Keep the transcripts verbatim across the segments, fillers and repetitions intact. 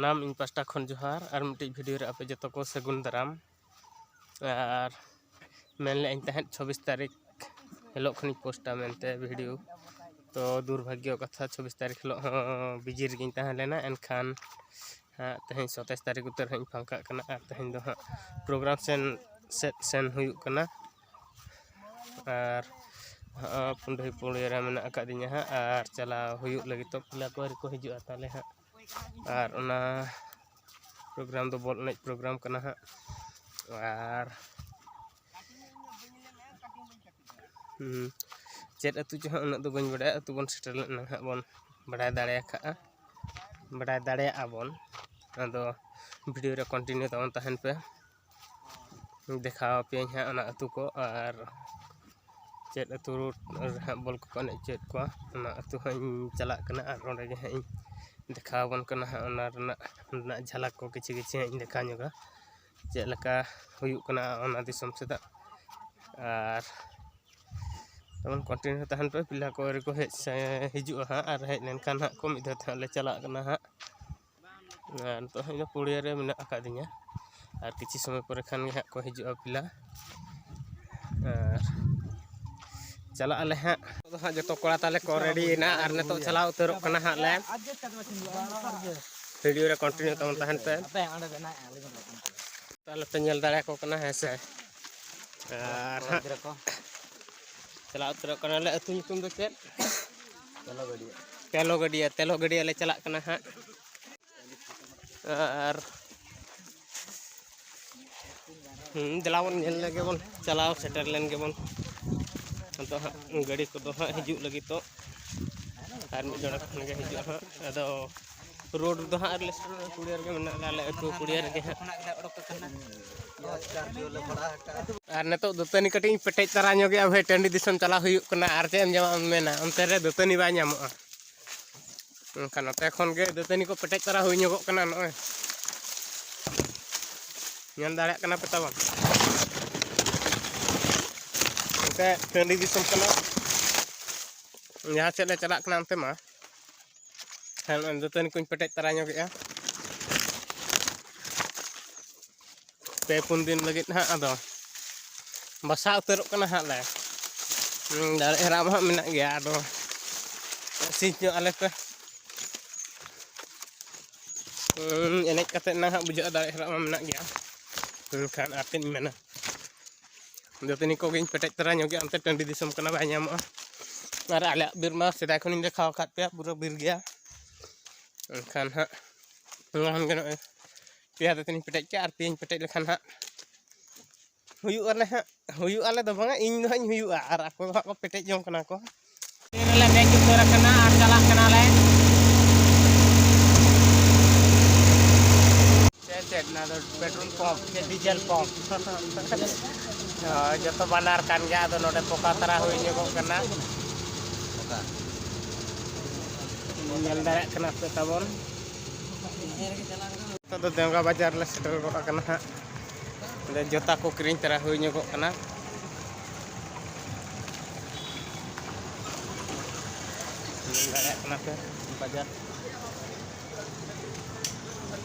ᱥᱟᱱᱟᱢ ᱤᱧ ᱯᱟᱥᱴᱟ ᱠᱷᱚᱱ ᱡᱚᱦᱟᱨ᱾ ᱟᱨ ᱢᱤᱫᱴᱤᱡ video ᱨᱮ ᱟᱯᱮ ᱡᱚᱛᱚ ᱠᱚ ᱥᱟᱹᱜᱩᱱ ᱫᱟᱨᱟᱢ᱾ ᱟᱨ ᱢᱮᱱ ᱞᱮᱫ ᱟᱹᱧ ᱛᱟᱦᱮᱸᱫ ᱪᱷᱚᱵᱵᱤᱥ ᱛᱟᱹᱨᱤᱠᱷ ᱦᱤᱞᱳᱜ ᱠᱷᱚᱱᱤᱧ ᱯᱳᱥᱴᱟ ᱢᱮᱱᱛᱮ video, ᱛᱚ ᱫᱩᱨᱵᱷᱟᱜᱽᱭᱚ ᱠᱟᱛᱷᱟ ᱪᱷᱚᱵᱵᱤᱥ ᱛᱟᱹᱨᱤᱠᱷ ᱦᱤᱞᱳᱜ ᱦᱚᱸ busy ᱨᱮᱜᱮᱧ ᱛᱟᱦᱮᱸ ᱞᱮᱱᱟ᱾ ᱮᱱᱠᱷᱟᱱ ᱦᱟᱸᱜ ᱛᱮᱦᱮᱧ ᱥᱟᱛᱟᱭᱤᱥ ᱛᱟᱹᱨᱤᱠᱷ ᱩᱛᱟᱹᱨ ᱦᱟᱸᱜ ᱤᱧ ᱯᱷᱟᱸᱠᱟᱜ ᱠᱟᱱᱟ᱾ ᱟᱨ ᱛᱮᱦᱮᱧ ᱫᱚ ᱦᱟᱸᱜ program ᱥᱮᱱ ᱥᱮᱫ ᱥᱮᱱ ᱦᱩᱭᱩᱜ ᱠᱟᱱᱟ᱾ ᱟᱨ ᱦᱚᱸ ᱯᱩᱸᱰᱟᱹᱦᱤ ᱯᱩᱲᱤᱭᱟᱹ ᱨᱮ ᱢᱮᱱᱟᱜ ᱟᱠᱟᱫᱤᱧᱟ ᱦᱟᱸᱜ, ᱟᱨ ᱪᱟᱞᱟᱣ ᱦᱩᱭᱩᱜ ᱞᱟᱹᱜᱤᱫ ᱛᱚ ᱯᱮᱲᱟ ᱠᱚ ᱟᱹᱣᱨᱤ ᱠᱚ ᱦᱤᱡᱩᱜᱼᱟ ᱛᱟᱞᱮ ᱦᱟᱸᱜ᱾ ᱟᱨ ᱚᱱᱟ program ᱫᱚ ᱵᱚᱞ ᱮᱱᱮᱡ program ᱠᱟᱱᱟ ᱦᱟᱸᱜ᱾ ᱟᱨ ᱦᱩᱸ, ᱪᱮᱫ ᱟᱹᱛᱩ ᱪᱚ ᱦᱟᱸᱜ ᱩᱱᱟᱹᱜ ᱫᱚ ᱵᱟᱹᱧ ᱵᱟᱰᱟᱭᱟ᱾ ᱟᱹᱛᱩ ᱵᱚᱱ ᱥᱮᱴᱮᱨ ᱞᱮᱱ ᱦᱟᱸᱜ ᱵᱚᱱ ᱵᱟᱰᱟᱭ ᱫᱟᱲᱮᱭᱟᱜᱼᱟ, ᱵᱟᱰᱟᱭ ᱫᱟᱲᱮᱭᱟᱜᱼᱟ ᱵᱚᱱ᱾ ᱟᱫᱚ video ᱨᱮ continue ᱛᱟᱵᱚᱱ ᱛᱟᱦᱮᱱ ᱯᱮ᱾ ᱫᱮᱠᱷᱟᱣ ᱟᱯᱮᱭᱟᱹᱧ ᱦᱟᱸᱜ ᱚᱱᱟ ᱟᱹᱛᱩ ᱠᱚ, ᱟᱨ ᱪᱮᱫ ᱟᱹᱛᱩ ᱨᱮ ᱦᱟᱸᱜ ᱵᱚᱞ ᱠᱚᱠᱚ ᱮᱱᱮᱡ ᱦᱚᱪᱚᱭᱮᱫ ᱠᱚᱣᱟ, ᱚᱱᱟ ᱟᱹᱛᱩ ᱦᱟᱸᱜ ᱤᱧ ᱪᱟᱞᱟᱜ ᱠᱟᱱᱟ᱾ ᱟᱨ ᱚᱸᱰᱮ ᱜᱮ ᱦᱟᱸᱜ ᱤᱧ ᱫᱮᱠᱷᱟᱣ ᱟᱵᱚᱱ ᱠᱟᱱᱟ ᱦᱟᱸᱜ ᱚᱱᱟ ᱨᱮᱱᱟᱜ, ᱚᱸᱰᱮᱱᱟᱜ ᱡᱷᱟᱞᱟᱠ ᱠᱚ ᱠᱤᱪᱷᱩ ᱠᱤᱪᱷᱩ ᱦᱟᱸᱜ ᱤᱧ ᱫᱮᱠᱷᱟᱣ ᱧᱚᱜᱟ, ᱪᱮᱫ ᱞᱮᱠᱟ ᱦᱩᱭᱩᱜ ᱠᱟᱱᱟ ᱚᱱᱟ ᱫᱤᱥᱚᱢ ᱥᱮᱫᱟᱜ᱾ ᱟᱨ ᱡᱮᱢᱚᱱ continue ᱛᱟᱦᱮᱱ ᱯᱮ, ᱯᱮᱲᱟ ᱠᱚ ᱟᱹᱣᱨᱤ ᱠᱚ ᱦᱮᱡ ᱥᱮ ᱦᱤᱡᱩᱜᱼᱟ ᱦᱟᱸᱜ, ᱟᱨ ᱦᱮᱡ ᱞᱮᱱᱠᱷᱟᱱ ᱦᱟᱸᱜ ᱠᱚ ᱢᱤᱫ ᱫᱷᱟᱣ ᱛᱮ ᱦᱟᱸᱜ ᱞᱮ ᱪᱟᱞᱟᱜ ᱠᱟᱱᱟ ᱦᱟᱸᱜ᱾ ᱟᱨ ᱱᱤᱛᱚᱜ ᱦᱚᱸ ᱤᱧ ᱫᱚ ᱯᱩᱲᱤᱭᱟᱹ ᱨᱮ ᱢᱮᱱᱟᱜ ᱟᱠᱟᱫᱤᱧᱟ, ᱟᱨ ᱠᱤᱪᱷᱩ ᱥᱚᱢᱚᱭ ᱯᱚᱨᱮ ᱠᱷᱟᱱ ᱜᱮ ᱦᱟᱸᱜ ᱠᱚ ᱦᱤᱡᱩᱜᱼᱟ ᱯᱮᱲᱟ᱾ ᱟᱨ ᱪᱟᱞᱟᱜ ᱟᱞᱮ ᱦᱟᱸᱜ᱾ ᱱᱤᱛᱚᱜ ᱫᱚ ᱦᱟᱸᱜ ᱡᱚᱛᱚ ᱠᱚᱲᱟ ᱛᱟᱞᱮ ᱠᱚ ready ᱮᱱᱟ, ᱟᱨ ᱱᱤᱛᱚᱜ ᱪᱟᱞᱟᱣ ᱩᱛᱟᱹᱨᱚᱜ ᱠᱟᱱᱟ ᱦᱟᱸᱜ ᱞᱮ᱾ Video ᱨᱮ continue ᱛᱟᱵᱚᱱ ᱛᱟᱦᱮᱱ ᱯᱮ᱾ ᱛᱟᱦᱞᱮ ᱯᱮ ᱧᱮᱞ ᱫᱟᱲᱮᱭᱟᱠᱚ ᱠᱟᱱᱟ, ᱦᱮᱸ ᱥᱮ? ᱟᱨ ᱦᱟᱸᱜ ᱪᱟᱞᱟᱣ ᱩᱛᱟᱹᱨᱚᱜ ᱠᱟᱱᱟᱞᱮ᱾ ᱟᱹᱛᱩ ᱧᱩᱛᱩᱢ ᱫᱚ ᱪᱮᱫ? ᱛᱮᱞᱚ ᱜᱟᱹᱰᱤᱭᱟᱹ᱾ ᱛᱮᱞᱚ ᱜᱟᱹᱰᱤᱭᱟᱹ, ᱛᱮᱞᱚ ᱜᱟᱹᱰᱤᱭᱟᱹ ᱞᱮ ᱪᱟᱞᱟᱜ ᱠᱟᱱᱟ ᱦᱟᱸᱜ᱾ ᱟᱨ ᱦᱩᱸ, ᱫᱮᱞᱟ ᱵᱚᱱ ᱧᱮᱞ ᱞᱮᱜᱮ ᱵᱚᱱ, ᱪᱟᱞᱟᱣ ᱥᱮᱴᱮᱨ ᱞᱮᱱ ᱜᱮᱵᱚᱱ᱾ ᱟᱫᱚ ᱦᱟᱸᱜ ᱜᱟᱹᱰᱤ ᱠᱚᱫᱚ ᱦᱟᱸᱜ ᱦᱤᱡᱩᱜ ᱞᱟᱹᱜᱤᱫ ᱛᱚ, ᱟᱨ ᱢᱤᱫ ᱡᱚᱱᱟ ᱠᱷᱟᱱ ᱜᱮ ᱦᱤᱡᱩᱜᱼᱟ ᱦᱟᱸᱜ᱾ ᱟᱫᱚ road ᱨᱮᱫᱚ ᱦᱟᱸᱜ ᱟᱹᱣᱨᱤ ᱞᱮ ᱥᱮᱴᱮᱨᱚᱜᱼᱟ, ᱯᱩᱲᱤᱭᱟᱹ ᱨᱮᱜᱮ ᱢᱮᱱᱟᱜ ᱞᱮᱭᱟ, ᱟᱞᱮ ᱟᱹᱛᱩ ᱯᱩᱲᱤᱭᱟᱹ ᱨᱮᱜᱮ ᱦᱟᱸᱜ᱾ ᱟᱨ ᱱᱤᱛᱚᱜ ᱫᱟᱹᱛᱟᱹᱱᱤ ᱠᱟᱹᱴᱤᱡ ᱤᱧ ᱯᱮᱴᱮᱡ ᱛᱟᱨᱟ ᱧᱚᱜᱮᱜᱼᱟ ᱵᱷᱟᱹᱭ, ᱴᱟᱺᱰᱤ ᱫᱤᱥᱚᱢ ᱪᱟᱞᱟᱣ ᱦᱩᱭᱩᱜ ᱠᱟᱱᱟ, ᱟᱨ ᱪᱮᱫ ᱮᱢ ᱡᱚᱢᱟᱜ ᱮᱢ ᱢᱮᱱᱟ, ᱚᱱᱛᱮ ᱨᱮ ᱫᱟᱹᱛᱟᱹᱱᱤ ᱵᱟᱭ ᱧᱟᱢᱚᱜᱼᱟ᱾ ᱮᱱᱠᱷᱟᱱ ᱱᱚᱛᱮ ᱠᱷᱚᱱ ᱜᱮ ᱫᱟᱹᱛᱟᱹᱱᱤ ᱠᱚ ᱯᱮᱴᱮᱡ ᱛᱟᱨᱟ ᱦᱩᱭ ᱧᱚᱜᱚᱜ ᱠᱟᱱᱟ᱾ ᱱᱚᱜᱼᱚᱭ ᱧᱮᱞ ᱫᱟᱲᱮᱭᱟᱜ ᱠᱟᱱᱟ ᱯᱮ ᱛᱟᱵᱚᱱ, ᱚᱱᱛᱮ ᱴᱟᱺᱰᱤ ᱫᱤᱥᱚᱢ ᱠᱟᱱᱟ, ᱡᱟᱦᱟᱸ ᱥᱮᱫ ᱞᱮ ᱪᱟᱞᱟᱜ ᱠᱟᱱᱟ ᱚᱱᱛᱮ ᱢᱟ᱾ ᱦᱮᱸ, ᱱᱚᱜᱼᱚᱭ ᱫᱟᱹᱛᱟᱹᱱᱤ ᱠᱚᱧ ᱯᱮᱴᱮᱡ ᱛᱟᱨᱟ ᱧᱚᱜᱮᱜᱼᱟ᱾ ᱯᱮ ᱯᱩᱱ ᱫᱤᱱ ᱞᱟᱹᱜᱤᱫ ᱦᱟᱸᱜ ᱟᱫᱚ ᱵᱟᱥᱟ ᱩᱛᱟᱹᱨᱚᱜ ᱠᱟᱱᱟ ᱦᱟᱸᱜ ᱞᱮ᱾ ᱦᱩᱸ, ᱫᱟᱲᱮ ᱦᱟᱨᱟ ᱢᱟ ᱦᱟᱸᱜ ᱢᱮᱱᱟᱜ ᱜᱮᱭᱟ, ᱟᱫᱚ ᱥᱤᱧ ᱧᱚᱜ ᱟᱞᱮ ᱯᱮ᱾ ᱦᱩᱸ, ᱮᱱᱮᱡ ᱠᱟᱛᱮ ᱱᱟ ᱦᱟᱸᱜ ᱵᱩᱡᱷᱟᱹᱜᱼᱟ, ᱫᱟᱲᱮ ᱦᱟᱨᱟ ᱢᱟ ᱢᱮᱱᱟᱜ ᱜᱮᱭᱟ, ᱢᱮᱱᱠᱷᱟᱱ ᱟᱨ ᱪᱮᱫ ᱤᱧ ᱢᱮᱱᱟ, ᱫᱟᱹᱛᱟᱹᱱᱤ ᱠᱚᱜᱮᱧ ᱯᱮᱴᱮᱡ ᱛᱚᱨᱟ ᱧᱚᱜ ᱜᱮᱭᱟ, ᱚᱱᱛᱮ ᱴᱟᱺᱰᱤ ᱫᱤᱥᱚᱢ ᱠᱟᱱᱟ, ᱵᱟᱭ ᱧᱟᱢᱚᱜᱼᱟ᱾ ᱟᱨ ᱟᱞᱮᱭᱟᱜ ᱵᱤᱨ ᱢᱟ ᱥᱮᱫᱟᱭ ᱠᱷᱚᱱᱤᱧ ᱫᱮᱠᱷᱟᱣ ᱟᱠᱟᱫ ᱯᱮᱭᱟ, ᱯᱩᱨᱟᱹ ᱵᱤᱨ ᱜᱮᱭᱟ᱾ ᱮᱱᱠᱷᱟᱱ ᱦᱟᱸᱜ ᱱᱚᱣᱟ ᱠᱷᱚᱱ ᱜᱮ ᱱᱚᱜᱼᱚᱭ ᱯᱮᱭᱟ ᱫᱟᱹᱛᱟᱹᱱᱤᱧ ᱯᱮᱴᱮᱡ ᱠᱮᱜᱼᱟ, ᱟᱨ ᱯᱮᱭᱟᱧ ᱯᱮᱴᱮᱡ ᱞᱮᱠᱷᱟᱱ ᱦᱟᱸᱜ ᱦᱩᱭᱩᱜ ᱟᱞᱮ ᱦᱟᱸᱜ, ᱦᱩᱭᱩᱜ ᱟᱞᱮ ᱫᱚ ᱵᱟᱝᱟ, ᱤᱧ ᱫᱚ ᱦᱟᱸᱜ ᱤᱧ ᱦᱩᱭᱩᱜᱼᱟ, ᱟᱨ ᱟᱠᱚ ᱫᱚ ᱦᱟᱸᱜ ᱠᱚ ᱯᱮᱴᱮᱡ ᱡᱚᱝ ᱠᱟᱱᱟ ᱠᱚ᱾ ᱨᱮᱞᱮ ᱫᱮᱡ ᱩᱛᱟᱹᱨ ᱟᱠᱟᱱᱟ ᱟᱨ ᱪᱟᱞᱟᱜ ᱠᱟᱱᱟᱞᱮ᱾ ᱪᱮᱫ, ᱪᱮᱫ, ᱱᱚᱣᱟ ᱫᱚ ᱯᱮᱴᱨᱳᱞ ᱯᱟᱢᱯ ᱥᱮ ᱰᱤᱡᱮᱞ ᱯᱟᱢᱯ? ᱦᱳᱭ, ᱡᱚᱛᱚ ᱵᱟᱱᱟᱨ ᱠᱟᱱ ᱜᱮᱭᱟ᱾ ᱟᱫᱚ ᱱᱚᱰᱮ ᱯᱚᱠᱟ ᱛᱟᱨᱟ ᱦᱩᱭ ᱧᱚᱜᱚᱜ ᱠᱟᱱᱟ᱾ ᱧᱮᱞ ᱫᱟᱲᱮᱭᱟᱜ ᱠᱟᱱᱟ ᱯᱮ ᱛᱟᱵᱚᱱ᱾ ᱱᱤᱛᱚᱜ ᱫᱚ ᱫᱮᱣᱜᱟ ᱵᱟᱡᱟᱨ ᱞᱮ ᱥᱮᱴᱮᱨ ᱜᱚᱫ ᱟᱠᱟᱱᱟ ᱦᱟᱸᱜ᱾ ᱚᱸᱰᱮ ᱡᱚᱛᱟ ᱠᱚ ᱠᱤᱨᱤᱧ ᱛᱟᱨᱟ ᱦᱩᱭ ᱧᱚᱜᱚᱜ ᱠᱟᱱᱟ᱾ ᱧᱮᱞ ᱫᱟᱲᱮᱭᱟᱜ ᱠᱟᱱᱟ ᱯᱮ ᱵᱟᱡᱟᱨ᱾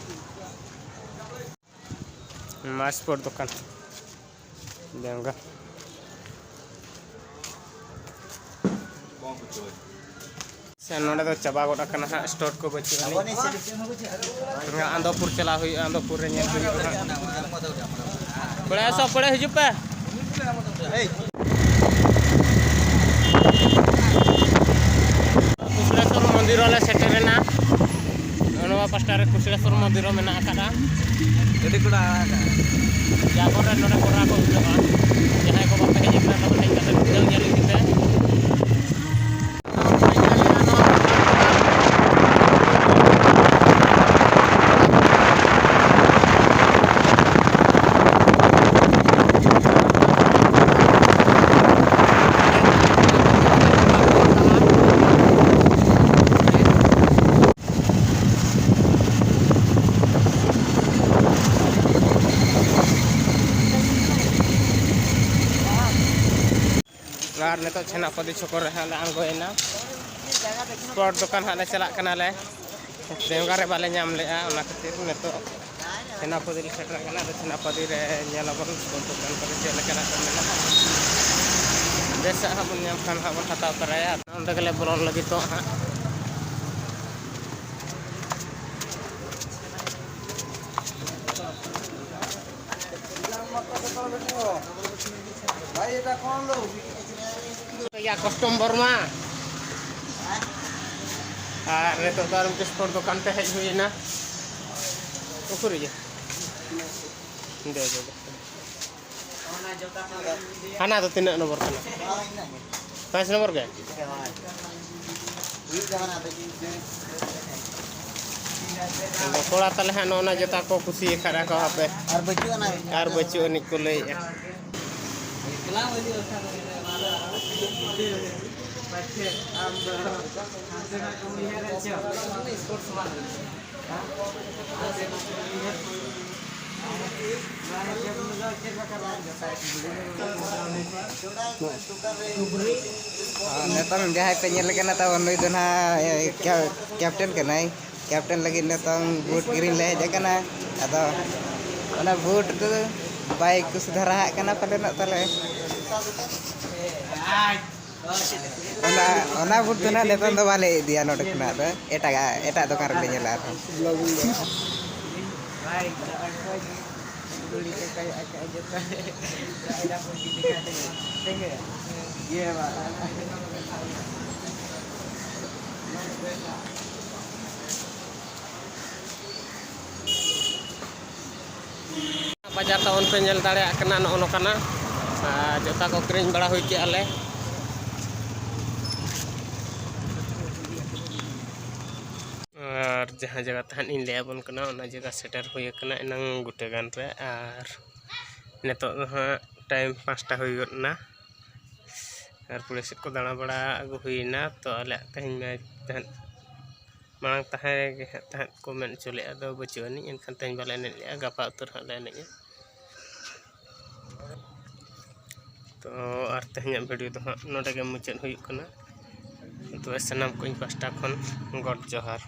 ᱢᱟ ᱥᱯᱳᱨᱴ ᱫᱚᱠᱟᱱ᱾ ᱫᱮᱣᱜᱟ᱾ ᱥᱮ ᱱᱚᱰᱮ ᱫᱚ ᱪᱟᱵᱟ ᱜᱚᱫ ᱟᱠᱟᱱᱟ ᱦᱟᱸᱜ, ᱥᱴᱳᱨ ᱠᱚ ᱵᱟᱹᱪᱩᱜ ᱟᱹᱱᱤᱡ᱾ ᱟᱱᱫᱚᱯᱩᱨ ᱪᱟᱞᱟᱣ ᱦᱩᱭᱩᱜᱼᱟ, ᱟᱱᱫᱚᱯᱩᱨ ᱨᱮ ᱧᱮᱞ ᱦᱩᱭᱩᱜᱼᱟ ᱦᱟᱸᱜ᱾ ᱠᱚᱲᱟ ᱥᱚᱵ ᱠᱚᱲᱟ ᱦᱤᱡᱩᱜ ᱯᱮ᱾ ᱠᱩᱥᱲᱮᱥᱚᱨ ᱢᱚᱱᱫᱤᱨ ᱦᱚᱸᱞᱮ ᱥᱮᱴᱮᱨᱮᱱᱟ᱾ ᱱᱚᱣᱟ ᱯᱟᱥᱴᱟ ᱨᱮ ᱠᱩᱥᱲᱮᱥᱚᱨ ᱢᱚᱱᱫᱤᱨ ᱦᱚᱸ ᱢᱮᱱᱟᱜ ᱟᱠᱟᱫᱟ᱾ ᱜᱟᱹᱰᱤ ᱠᱚ ᱰᱟᱦᱟᱨ ᱟᱠᱟᱫᱼᱟ᱾ ᱡᱟᱜᱚᱨ ᱨᱮ ᱱᱚᱰᱮ ᱠᱚᱨᱟ ᱠᱚ ᱦᱩᱭᱩᱜᱼᱟ᱾ ᱡᱟᱦᱟᱸᱭ ᱠᱚ ᱵᱟᱯᱮ ᱦᱮᱡ ᱟᱠᱟᱱᱟ, ᱛᱟᱵᱚ ᱦᱮᱡ ᱠᱟᱛᱮ ᱵᱤᱰᱟᱹᱣ ᱧᱮᱞ ᱤᱫᱤ ᱯᱮ᱾ ᱟᱨ ᱱᱤᱛᱚᱜ ᱥᱮᱱᱟᱯᱚᱛᱤ ᱪᱷᱚᱠᱚ ᱨᱮ ᱦᱟᱸᱜ ᱞᱮ ᱟᱬᱜᱚᱭᱮᱱᱟ᱾ ᱥᱯᱚᱴ ᱫᱚᱠᱟᱱ ᱦᱟᱸᱜ ᱞᱮ ᱪᱟᱞᱟᱜ ᱠᱟᱱᱟᱞᱮ᱾ ᱫᱮᱣᱜᱟ ᱨᱮ ᱵᱟᱞᱮ ᱧᱟᱢ ᱞᱮᱜᱼᱟ, ᱚᱱᱟ ᱠᱷᱟᱹᱛᱤᱨ ᱱᱤᱛᱚᱜ ᱥᱮᱱᱟᱯᱚᱛᱤ ᱞᱮ ᱥᱮᱴᱮᱨ ᱟᱠᱟᱱᱟ᱾ ᱟᱫᱚ ᱥᱮᱱᱟᱯᱚᱛᱤ ᱨᱮ ᱧᱮᱞ ᱟᱵᱚᱱ ᱥᱩᱛᱟᱹᱢ ᱫᱚᱠᱟᱱ ᱠᱚᱨᱮ ᱪᱮᱫ ᱞᱮᱠᱟᱱᱟᱜ ᱠᱚ ᱢᱮᱱᱟᱜᱼᱟ᱾ ᱵᱮᱥᱟᱜ ᱦᱟᱸᱜ ᱵᱚᱱ ᱧᱟᱢ ᱠᱷᱟᱱ ᱦᱟᱸᱜ ᱵᱚᱱ ᱦᱟᱛᱟᱣ ᱛᱚᱨᱟᱭᱟ᱾ ᱚᱸᱰᱮ ᱜᱮᱞᱮ ᱵᱚᱞᱚᱱ ᱞᱟᱹᱜᱤᱫᱚᱜ ᱦᱟᱸᱜ᱾ ᱜᱮᱭᱟ ᱠᱚᱥᱴᱚᱢ ᱵᱚᱨᱢᱟ᱾ ᱟᱨ ᱱᱤᱛᱚᱜ ᱫᱚ ᱟᱨ ᱢᱤᱫᱴᱮᱱ ᱥᱯᱳᱨᱴ ᱫᱚᱠᱟᱱ ᱛᱮ ᱦᱮᱡ ᱦᱩᱭ ᱮᱱᱟ᱾ ᱩᱠᱩᱨ ᱤᱭᱟᱹ? ᱫᱮ, ᱫᱮ, ᱫᱮ᱾ ᱦᱟᱱᱟ ᱫᱚ ᱛᱤᱱᱟᱹᱜ ᱱᱚᱢᱵᱚᱨ ᱠᱟᱱᱟ? ᱯᱟᱸᱪ ᱱᱚᱢᱵᱚᱨ ᱜᱮ? ᱟᱫᱚ ᱠᱚᱲᱟ ᱛᱟᱞᱮ ᱦᱟᱸᱜ ᱱᱚᱜᱼᱚ ᱱᱟ ᱡᱩᱛᱟ ᱠᱚ ᱠᱩᱥᱤᱭᱟᱠᱟᱫᱼᱟ ᱠᱚ ᱦᱟᱯᱮ᱾ ᱟᱨ ᱵᱟᱹᱪᱩᱜ ᱟᱱᱟ᱾ ᱟᱨ ᱵᱟᱹᱪᱩᱜ ᱟᱹᱱᱤᱡ ᱠᱚ ᱞᱟᱹᱭᱮᱫᱼᱟ᱾ ᱟᱨ ᱱᱤᱛᱚᱝ ᱡᱟᱦᱟᱸᱭ ᱯᱮ ᱧᱮᱞᱮ ᱠᱟᱱᱟ ᱛᱟᱵᱚᱱ, ᱱᱩᱭ ᱫᱚ ᱱᱟᱦᱟᱜ, ᱮ, ᱠᱮ-, ᱠᱮᱯᱴᱮᱱ ᱠᱟᱱᱟᱭ᱾ ᱠᱮᱯᱴᱮᱱ ᱞᱟᱹᱜᱤᱫ ᱱᱤᱛᱚᱝ ᱵᱩᱴ ᱠᱤᱨᱤᱧ ᱞᱮ ᱦᱮᱡ ᱟᱠᱟᱱᱟ᱾ ᱟᱫᱚ ᱚᱱᱟ ᱵᱩᱴ ᱫᱚ ᱵᱟᱭ ᱠᱩᱥᱤ ᱫᱷᱟᱨᱟ ᱟᱜ ᱠᱟᱱᱟ ᱯᱟᱞᱮᱱᱚᱜ ᱛᱟᱞᱮ᱾ ᱚᱱᱟ, ᱚᱱᱟ ᱵᱩᱴ ᱫᱚ ᱱᱟᱦᱟᱜ ᱱᱤᱛᱚᱝ ᱫᱚ ᱵᱟᱞᱮ ᱤᱫᱤᱭᱟ ᱱᱚᱰᱮ ᱠᱷᱚᱱᱟᱜ ᱫᱚ, ᱮᱴᱟᱜᱟᱜ, ᱮᱴᱟᱜ ᱫᱚᱠᱟᱱ ᱨᱮᱞᱮ ᱧᱮᱞᱟ ᱟᱨᱦᱚᱸ᱾ ᱵᱟᱡᱟᱨ ᱛᱟᱵᱚᱱ ᱯᱮ ᱧᱮᱞ ᱫᱟᱲᱮᱭᱟᱜ ᱠᱟᱱᱟ, ᱱᱚᱜᱼᱚ ᱱᱚᱝᱠᱟᱱᱟᱜ, ᱟᱨ ᱡᱩᱛᱟ ᱠᱚ ᱠᱤᱨᱤᱧ ᱵᱟᱲᱟ ᱦᱩᱭ ᱠᱮᱜᱼᱟ ᱞᱮ᱾ ᱟᱨ ᱡᱟᱦᱟᱸ ᱡᱟᱭᱜᱟ ᱛᱟᱦᱮᱸᱫ ᱤᱧ ᱞᱟᱹᱭ ᱟᱵᱚᱱ ᱠᱟᱱᱟ, ᱚᱱᱟ ᱡᱟᱭᱜᱟ ᱥᱮᱴᱮᱨ ᱦᱩᱭ ᱟᱠᱟᱱᱟ ᱮᱱᱟᱝ ᱜᱚᱴᱮ ᱜᱟᱱ ᱨᱮ᱾ ᱟᱨ ᱱᱤᱛᱚᱜ ᱫᱚ ᱦᱟᱸᱜ ᱴᱟᱭᱤᱢ ᱯᱟᱸᱪᱴᱟ ᱦᱩᱭ ᱜᱚᱫ ᱮᱱᱟ᱾ ᱟᱨ ᱠᱩᱲᱤ ᱥᱮᱫ ᱠᱚ ᱫᱟᱬᱟ ᱵᱟᱲᱟ ᱟᱹᱜᱩ ᱦᱩᱭᱱᱟ᱾ ᱛᱚ ᱟᱞᱮᱭᱟᱜ ᱛᱮᱦᱮᱧ ᱢᱟ ᱛᱟᱦᱮᱸᱫ, ᱢᱟᱲᱟᱝ ᱛᱟᱦᱮᱸ ᱜᱮ ᱦᱟᱸᱜ ᱛᱟᱦᱮᱸᱫ ᱠᱚ ᱢᱮᱱ ᱦᱚᱪᱚ ᱞᱮᱫᱼᱟ, ᱟᱫᱚ ᱵᱟᱹᱪᱩᱜ ᱟᱹᱱᱤᱡ, ᱮᱱᱠᱷᱟᱱ ᱛᱮᱦᱮᱧ ᱵᱟᱞᱮ ᱮᱱᱮᱡ ᱞᱮᱫᱼᱟ, ᱜᱟᱯᱟ ᱩᱛᱟᱹᱨ ᱦᱟᱸᱜ ᱞᱮ ᱮᱱᱮᱡᱼᱟ᱾ ᱛᱚ ᱟᱨ ᱛᱮᱦᱮᱧᱟᱜ ᱵᱷᱤᱰᱤᱭᱳ ᱫᱚ ᱦᱟᱸᱜ ᱱᱚᱰᱮ ᱜᱮ ᱢᱩᱪᱟᱹᱫ ᱦᱩᱭᱩᱜ ᱠᱟᱱᱟ᱾ ᱛᱚᱵᱮ ᱥᱟᱱᱟᱢ ᱠᱚ ᱤᱧ ᱯᱟᱦᱴᱟ ᱠᱷᱚᱱ ᱜᱚᱰ ᱡᱚᱦᱟᱨ᱾